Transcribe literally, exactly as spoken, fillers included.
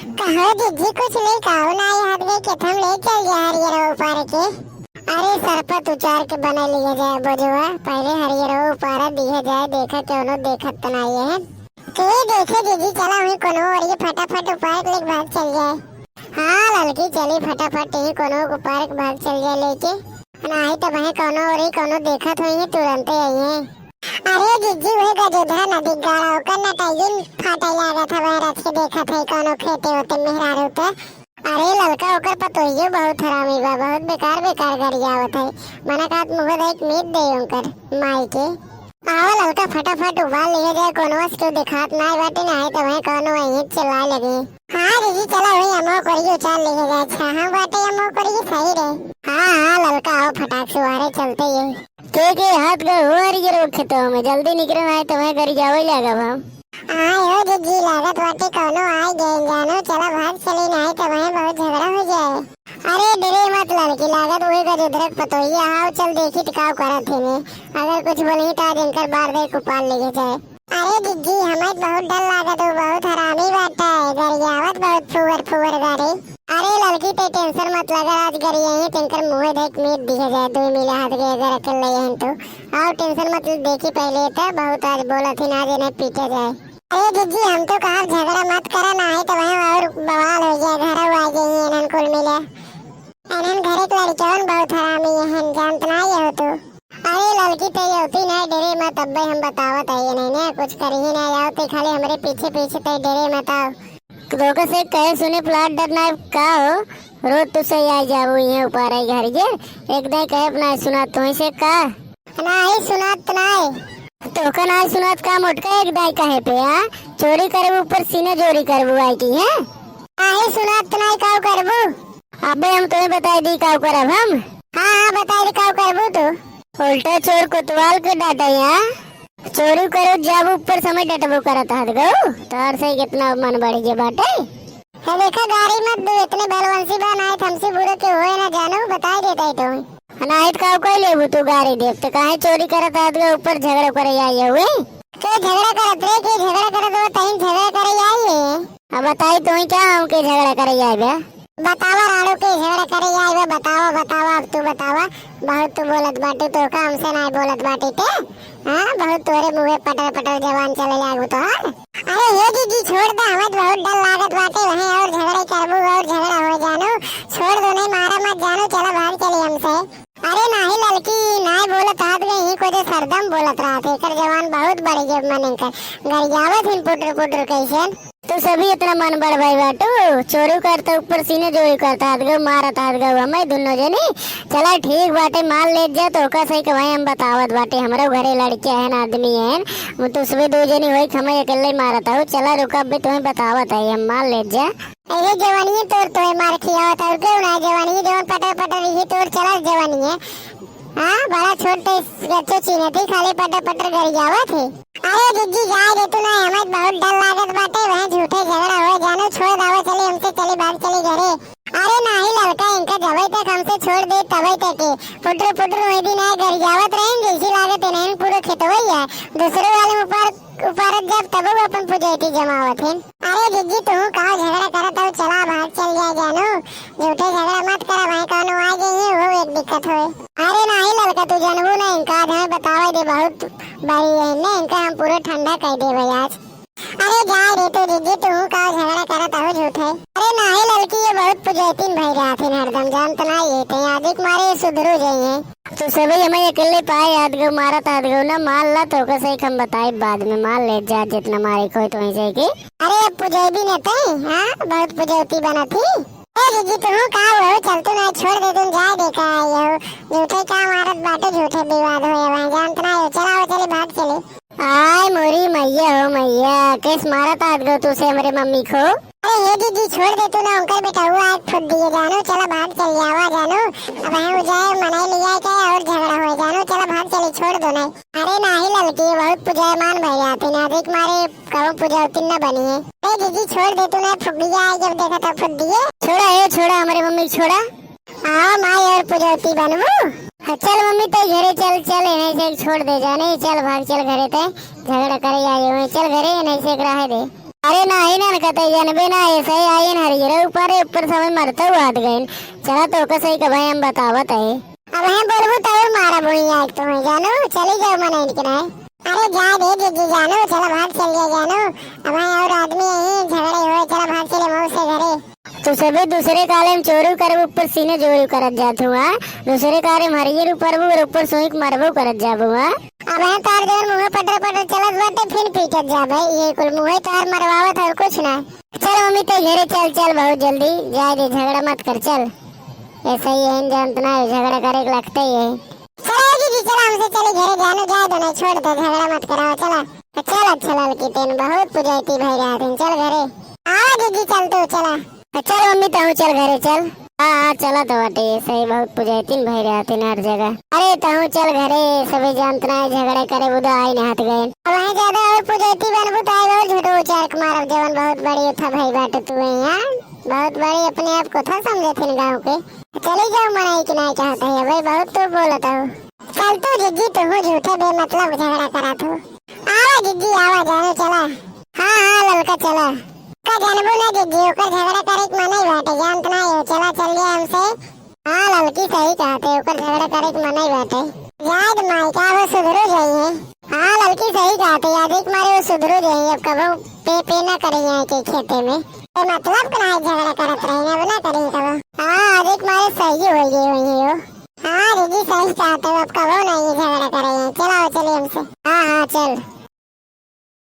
कहो जिज्जी, कुछ लेके आओ ना, ये हाथ गए के थम ले चल जा हरियरो उपार के। अरे सरपत उचार के बना लिया जाए बोझवा, पहले हरियरो उपारा दिया जाए, देखा कौनो देखत त नाई है। के देखे जिज्जी, चला हुई कोनो और ये फटाफट उपार के लेके भाग चल जाए। हाँ ललकी, चली फटाफट ही कोनो उपार के भाग चल जाए लेके। नाही त वहीं कौनो और ही कौनो देखत हुई है, तुरंते आई है। अरे जिज्जी, वही गजोधरा नदी गाड़ा, ओकर नटाइए फाटे लागत है, वह रच के देखत है कौनो खेते होते मेहरारू पे। अरे ललका, ओकर पतोहियो बहुत हरामी बा, बहुत बेकार बेकार गरियावत है। मना कहत मुँह देख मीत दे उनकर माई के। आवा ललका, फटाफट उबाल लिहे जाए, कोनो से केहू देखात नाय बाटे, नाय तो वहीं कौनो वहीं चिल्लाए लगे। हाँ दीदी, चला वही अमो करियो उचार लिहे जाए। अच्छा हाँ बाटे, अमो करियो सही रहे। हाँ हाँ ललका, आओ फटाक से उहारे चलते ये। के के हाथ गए हो हरियर खेतों में, जल्दी निकरे, नाय तो वहीं गरियावे लागब हम। आय हो जिज्जी, लागत बाटे कौनो आय गए जानो, चला भाग चली, नाय तो वहीं बहुत झगड़ा हो जाए। अरे डरे मत ललकी, लागत वही गजोधरा के पतोहिया हाव, चल देखी त का करत है ने। अगर कुछ बोलही त आज इनकर बार दे कुपाल लेके जाए। अरे जिज्जी, हमें बहुत डर लागत हो, बहुत हरामी बाटा है, गरियावत बहुत फुअर फुअर गारे। अरे ललकी, ते टेंशन मत लगा, आज गरिया ही तिनकर मुँह देख मीत दिए जाए, दो मिला हाथ के अगर अकेले हैं तो। आओ टेंशन मत ले, देखी पहले तो बहुत आज बोलत ही ना, आज इन्हें पीटे जाए। अरे जिज्जी, हम तो कहा झगड़ा मत करा, ना है तो वहीं और बवाल हो जाए, घर आ जाइए इन्हन कुल मिले। इन्हन घरे के लड़कियन बहुत हरामी है, जानत ना ये हो तू। अरे ललकी, ते ये होती ना, डरे मत, अब्बे हम बतावत है ये नहीं ना, कुछ करी ही ना जाओ, ते खाली हमरे पीछे पीछे, ते डरे मत आओ। धोखे से कहे सुने प्लाट डर ना का हो, रोज तुझसे आ जाबू यहाँ ऊपर आई घर ये, एक दाई कहे अपना सुना तुही से का। नाही सुनात नाही। तोहका नाही सुनात का मोटका एक दाई कहे पे, आ? चोरी करबू ऊपर सीने जोरी करबू आई की, हैं? नाही सुनात नाही, काऊ करबू? अबे हम तुम्हें बताई दी काऊ करब हम। हाँ, हाँ, बताई दी काऊ करबू तू। उल्टा चोर कोतवाल के डांटा यहाँ। चोरी करो जब ऊपर समय डटबो करत हाथ गो। तार से कितना मन बढ़ गया बाटे। हे देखा, गारी मत दू, इतने बलवंशी बा, नाय हमसे बुरा के होए ना जानू, बताई देता है तुम्हें। नाहित का कोई लेबू तू गारी देव, तो काहे चोरी करत आदमी ऊपर झगड़ा करे आई हुए? के झगड़ा करत रे, के झगड़ा करत हो, तहीं झगड़ा करे आई है। अब बताई तुम्हें क्या हम के झगड़ा करे आई बे? बतावा राणू के झगड़ा करे आई बे, बतावा, बतावा, अब तू बतावा। बहुत तू बोलत बाटू, तो का हमसे ना बोलत बाटी ते? हाँ, बहुत तोरे मुँहे पटर पटर जबान चले लागू तोहार। अरे हे जीजी, छोड़ दे, हमें तो बहुत डर लागत बाटे, वहीं और झगड़े करबू और झगड़ा हो जानू। छोड़ दो, नहीं मारा मत जानू, चला भाग चली हमसे। अरे नाही ललकी, नाही बोलत हाथ गई ही, को जे सरदम बोलत रहा थे, एकर जवान बहुत बड़ी जब मन एकर गरियावत हिन पुटर पुटर कैसे। तू सभी इतना मन बढ़ भाई बाटू, चोरी करता ऊपर सीने जोरी करता हाथ गो, मारत हाथ गो हमें दुनो जनी। चला ठीक बाटे, माल ले जा तो ओका सही के भाई हम बतावत बाटे, हमरो घरे लड़के हैं, आदमी हैं, वो तो सभी दो जनी होई, हमें अकेले मारत हो। चला रुका, अभी तुम्हें बतावत है, हम माल ले जा। अरे जवानी तोर तोय मार खियावत और क्यों ना जवानी जवन पटर पटर ही तोर चला जवानी है। हाँ, बड़ा छोट तो इस गच्चो चीने थी, खाली पटर पटर गरियावत है। अरे जिज्जी जाए दे तू ना, हमें बहुत डर लागत बाटे, वह झूठे झगड़ा हो जानो, छोड़ दावा चली हमसे, चली भाग चली घरे। अरे नाही ललका, इनका जबई तक हमसे छोड़ दे तबई तक के पुटर पुटर वही दिन आए गरियावत रहे, जैसी लागत इन्हें पूरा खेतवई है, दूसरे वाले ऊपर ऊपर जब तब वो अपन पुजैती जमावत है। अरे जिज्जी, तू का झगड़ा करत हो, चला भाग चल जाए जानू, झूठे झगड़ा मत करा भाई, कौनो आ जाइए, वो एक दिक्कत होए। अरे नाही ललका, तू जानबू ना इनका, आज हमें बतावे दे, बहुत बड़ी है ने, इनका हम पूरा ठंडा कर देबे आज। अरे जाए रे तू जिज्जी, तू का झगड़ा करत हो झूठे। अरे नाही ललकी, ये बहुत पुजैतीन भाई रहथिन हरदम, जानत ना ये ते आदिक मारे सुधरो जाइए। तो सभी हमें अकेले पाए याद गो मारत हाथ गो ना मार ला तो कैसे हम बताए बाद में मार ले जा जितना मारे कोई तो वैसे के। अरे अब पुजैबी न ते, हाँ बहुत पुजौती बनत ही। ए जीजी तू का हो चल तू ना छोड़ दे तुम जाए देखा आए हो। झूठे का मारत बाटे झूठे विवाद होए वहाँ जानत ना हो चला हो चले भाग चले। आय मोरी मैया हो मैया, केस मारत हाथ गो तू से हमरे मम्मी को। अरे हे जीजी छोड़ दे तू ना उनकर बेटा हुआ आज फुट दिए जानू चला भाग चल जावा जानू। अब हम जाए मनाई लिया के और झगड़ा हो जानू चला भाग चले छोड़ दो ना। अरे नाही ललकी बहुत पुजायमान भैया थे ना देख मारे कहूँ पुजावती न बनी है। ए जीजी छोड़ दे तू ना फुट दिया आज जब देखा था फुट दिए। छोड़ा ए छोड़ा हमरे मम्मी छोड़ा। आओ माई और पुजौती बनबू। हाँ, चल मम्मी ते घरे चल, चल, इन्हें से छोड़ दे जाने, चल भाग चल घरे ते, झगड़ा करे आए हुए, चल घरे इन्हें से रहे दे। अरे नाही ना, कतई जानबे ना, ऐसे ही आइन हरियरे ऊपर, ऊपर समय मरते हुआ हाथ गइन। चला तोका सही का भाई हम बतावत है। अब हम बोलबू तब मारा बुढ़िया एक तुम्हें जानू, चली जाओ मने इनके नहीं। अरे जा दे जीजी जानू, चला भाग चल गया जानू। अब हम और आदमी यहीं झगड़े हुए, चला भाग चले मऊ से घरे। तू सभी दूसरे काले में चोरी करबू, ऊपर सीने चोरी करत जात हुआ। दूसरे काले में हरियर ऊपर और ऊपर सोई के मरबो करत जाबू हुआ। अब हम तार जवन मुँहे पटर पटर चलत बाटे, फिर पीटत जाबे। ये कुल मुँहे तार मरवावत है, कुछ ना। चल मम्मी, ते घरे चल, चल बहुत जल्दी, जाए दे, झगड़ा मत कर, चल। ऐसा ही है, जानत ना है, झगड़ा करे के लगते ही है। चला ए जीजी, चला हमसे चली घरे जानू, जाए दो नहीं, छोड़ दो, झगड़ा मत कराओ, चला। चल अच्छा ललकी, तेन बहुत पुजाइती भाई रहत हैं, चल घरे। हाँ जीजी, चल तू, चला। चल मम्मी, तहूँ चल घरे चल। हाँ, हाँ, चलत बाटे, सही बहुत पुजाइतीन भाई रहत हैं हर जगह। अरे तहूँ चल घरे, सभी जानत ना है, झगड़ा करे बुदा आई नहात गए। अब वहीं ज्यादा और पुजाइती बनबू तो आई और झूठो उचार के मारब, जवन बहुत बड़ी उठा भाई बाटे तू यहाँ, बहुत बड़ी अपने आप को था समझे थे गाँव के। चली जाओ मनाई कि नहीं चाहत है भाई, बहुत तो बोलत हो। चल तू जीजी, तू झूठे बेमतलब झगड़ा करत हो। आवा जीजी, आवा, जाने चला। हाँ, हाँ, ललका चला। का जानबू ना जीजी, ओकर झगड़ा करे के मनई बाटे, जानत ना हो, चला चल गया हमसे। हाँ, ललकी सही कहत है, ओकर झगड़ा करे के मनई बाटे। जाए दे माई, का वो सुधरो जाइए। हाँ, ललकी सही कहत है, याद एक मारे वो सुधरो जाइए, अब कबो पे पे ना करिए के खेते में। तो मतलब का नहीं झगड़ा करत रही, अब ना करिए कबो। हाँ, आज एक मारे सही हो गई हुई है यो। हाँ दीदी, सही कहत हो, अब कबो नहीं झगड़ा करे हैं। चलाओ, चलिए हमसे। हाँ, हाँ, चल।